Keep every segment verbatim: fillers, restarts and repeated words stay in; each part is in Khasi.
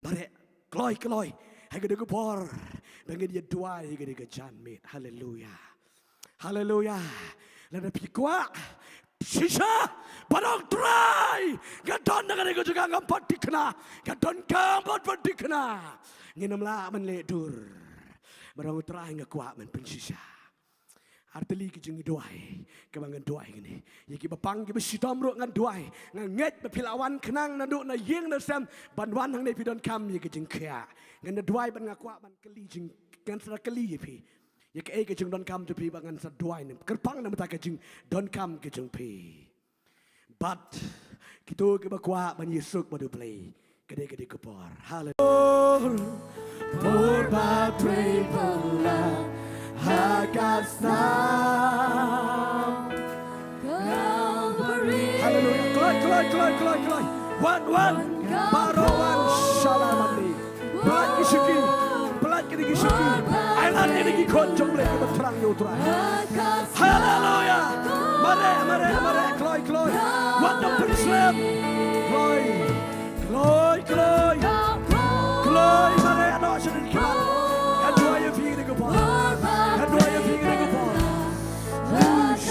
Mareh kloi kloi ha kane ka por ba ngin ïa duwai ha kane ka janmiet. Haleluya. Haleluya. Lada phi kwah shisha ban ong Trai, nga don na kane ka jaka ngam pat thikna, nga donkam ban pat thikna, ngin ym lah ban leh dur. Ban ong Trai nga kwah ban pynshisha. Ar tylli ki jingduwai kiba ngan duwai kane. Ïa kiba pang kiba shitom ruh ngan duwai. Nga ngeit ba phi la wan khnang naduh na ïing na sem ban wan hangne phi donkam ïa ki jingkhiah. Ngan da duwai ban nga kwah ban kylli jing, ngan sa kylli ïa phi ïa kaei ka jingdonkam jong phi ba ngan sa duwai ne kyrpang na bynta ka jingdonkam ka jong phi. Bad kito kiba kwah ban ïasuk bad U Blei, ka dei, ka dei ka por. Haleluya. Por ba trei pala ha ka snam Calvary. Haleluya. Kloi, kloi, kloi, kloi, kloi. Wan, wan. Baroh wan sha la mane. Pynlait ki shuki. Pynlait kine ki shuki. Ai lad kine ki khun jong U Blei kiba thrang ïa U Trai. Haleluya. Mareh, mareh, mareh. Kloi, kloi. Wat nang pynslem. Kloi. Kloi, kloi. Kloi, mareh, noh sha kane ka khmat. Ngan duwai ïa phi kane ka por. Ngan duwai ïa phi kane ka por. Hush.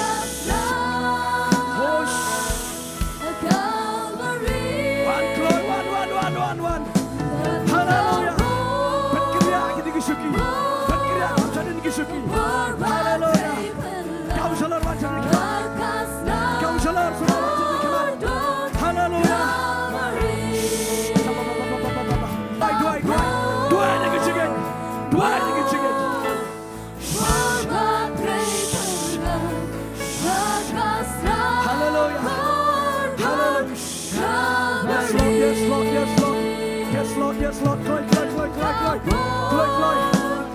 Hush. Wan kloi, wan, wan, wan, wan, wan. Haleluya. Pynkynriah kine ki shuki. Pynkynriah kum shadien ki shuki. Haleluya. Counselor, wan shadien ki. Counselor, wan shadien ki. Haleluya. Duwai, duwai, duwai. Duwai na ki jingngeit. Duwai na ki jingngeit. Hallelujah. Hallelujah. Yes, Lord, yes, Lord, yes, Lord. Yes, Lord, yes, Lord. Kloi, kloi, kloi, kloi, kloi. Kloi, kloi.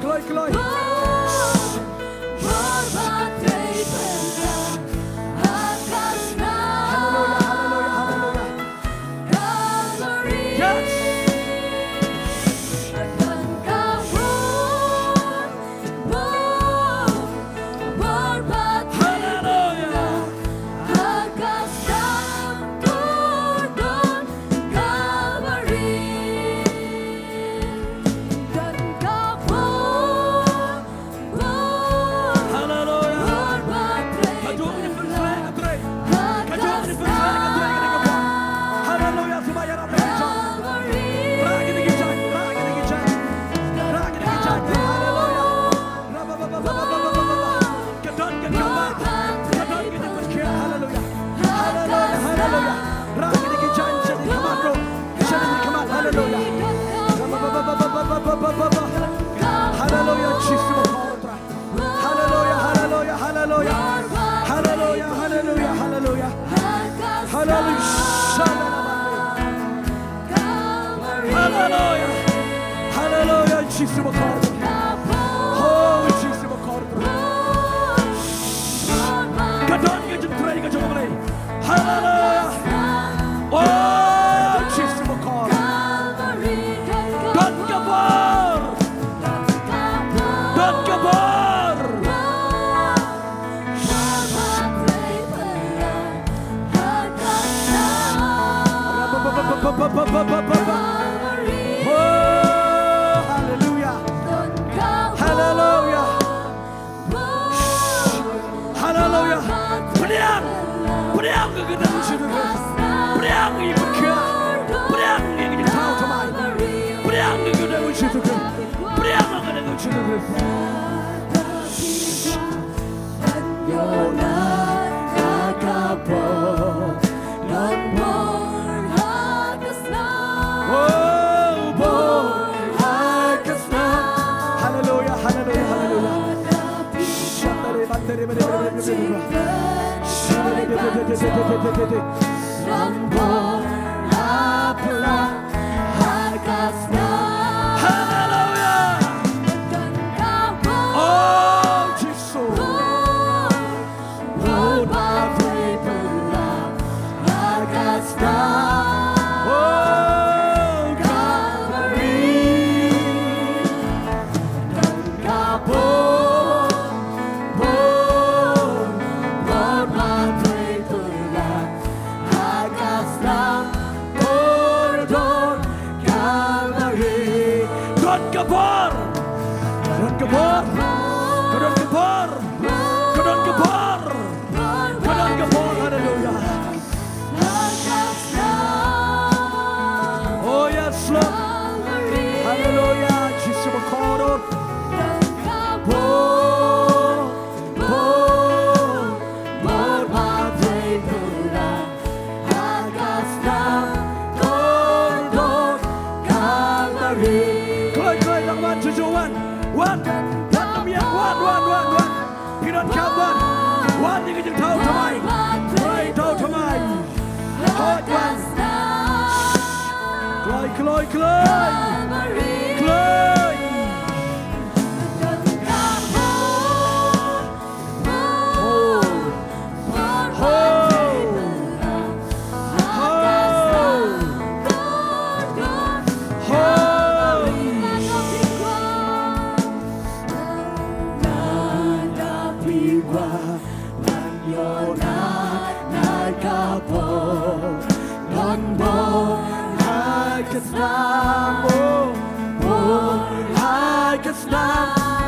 Kloi, kloi. Hallelujah, hallelujah, hallelujah. Yes. Hallelujah. Hallelujah. Ka jong ngi pynslem ka trei. Ka jong ngi pynslem ka trei kane ka por. Hallelujah. Sngewbha ïarap ïa ka jong. Rah kine ki jaiñ, rah kine ki jaiñ. Rah kine ki jaiñ. Hallelujah. Ka don ka jong ba. Ka don ka jong ba. Hallelujah. Hallelujah. Hallelujah. Rah kine ki jaiñ sha kine ki khmat ruh. Sha kine ki khmat. Hallelujah. Hallelujah. Jisu ba. Hallelujah, hallelujah, hallelujah. Hallelujah, hallelujah, hallelujah, hallelujah. Hallelujah. Hallelujah. Hallelujah. Jisu ba kor. Oh, Jisu ba kor. Ka don ka jingtrei ka jong U Blei. Hallelujah. Oh, Jisu ba kor. Don ka bor. Don ka bor. Oh, hallelujah. Hallelujah. Hallelujah. Pdiang. Pdiang ïa ka kyrteng U Jisu Khrist. Pdiang ïa ka kyrteng. Pdiang ïa ka jingthaw thymmai. Pdiang ïa ka kyrteng U Jisu Khrist. Pdiang ïa ka kyrteng U Jisu Khrist. Oh, bor ha ka snam. Hallelujah, hallelujah, hallelujah. Shatare, batere, bere, bere, bere, bere. Shatare, bere, bere, bere, bere, bere. Bor ha ka snam. Hallelujah. Oh, Jisu. Ka don ka bor. Ka don ka bor. Ka don ka bor. Ka don ka bor. Ka don ka bor. Haleluya. Oh, yes, Lord. Haleluya. Jisu ba kordor. Bor, bor, bor ba dei bylla ha ka snam kordor Kalbari. Kloi, kloi, dang wan, juh juh wan. Wan, wan, wan, wan, wan, wan. Phi donkam wan. Wan ïa ka jingthaw thymmai. Trai thaw thymmai. Hot wan. Kloi, kloi, kloi. Kloi. Ho. Ho. Ho. Ho.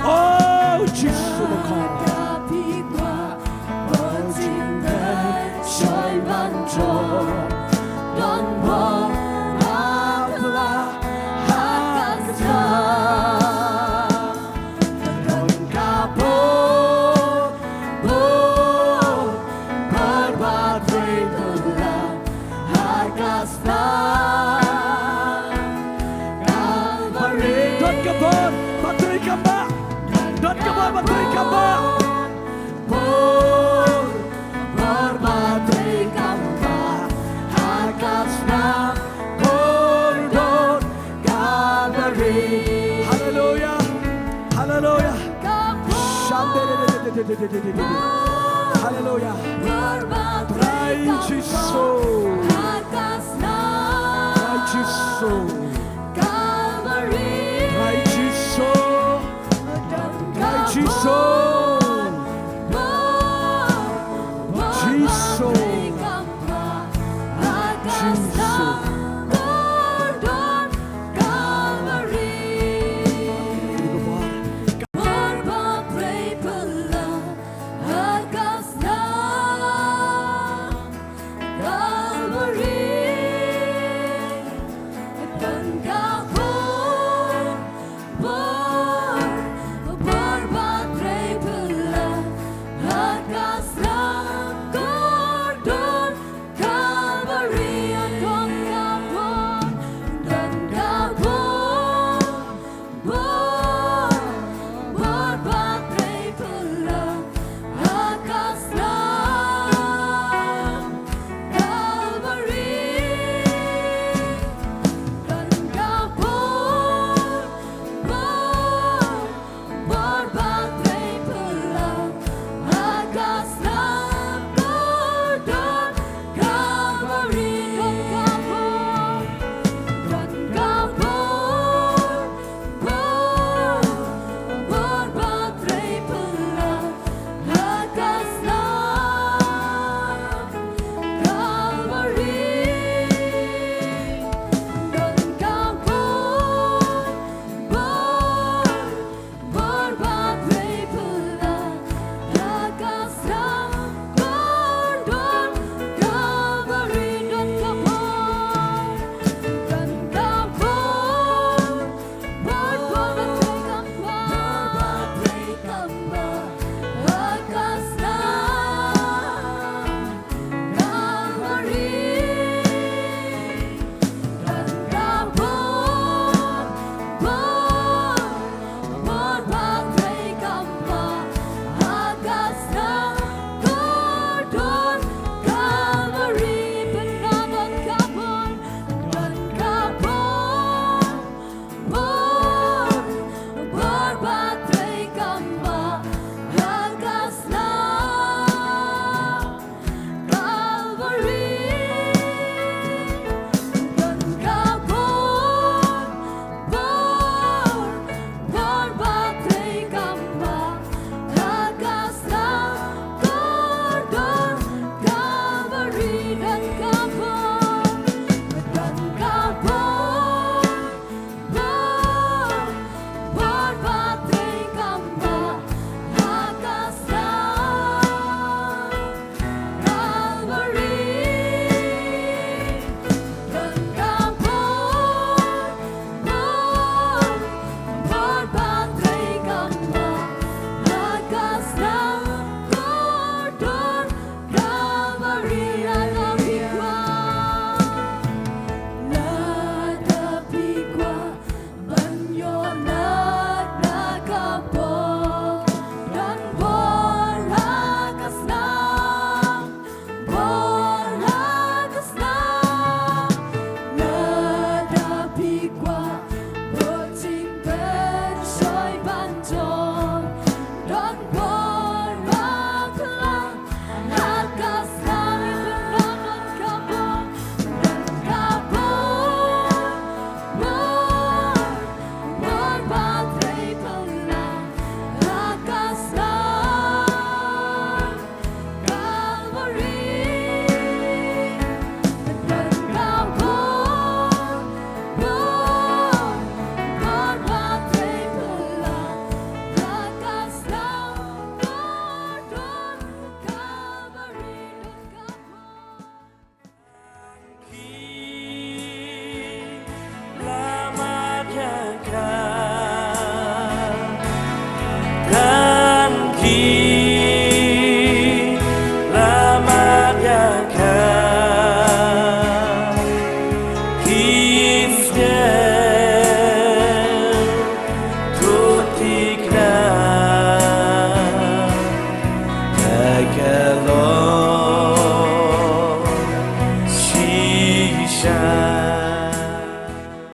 Oh, Jisu ba kordor. Don ka bor ba treikam bha. Don ka bor ba treikam bha. Bor, bor ba treikam bha ha ka snam kordor Kalbari. Haleluya. Haleluya. Haleluya. Trai Jisu. Trai Jisu.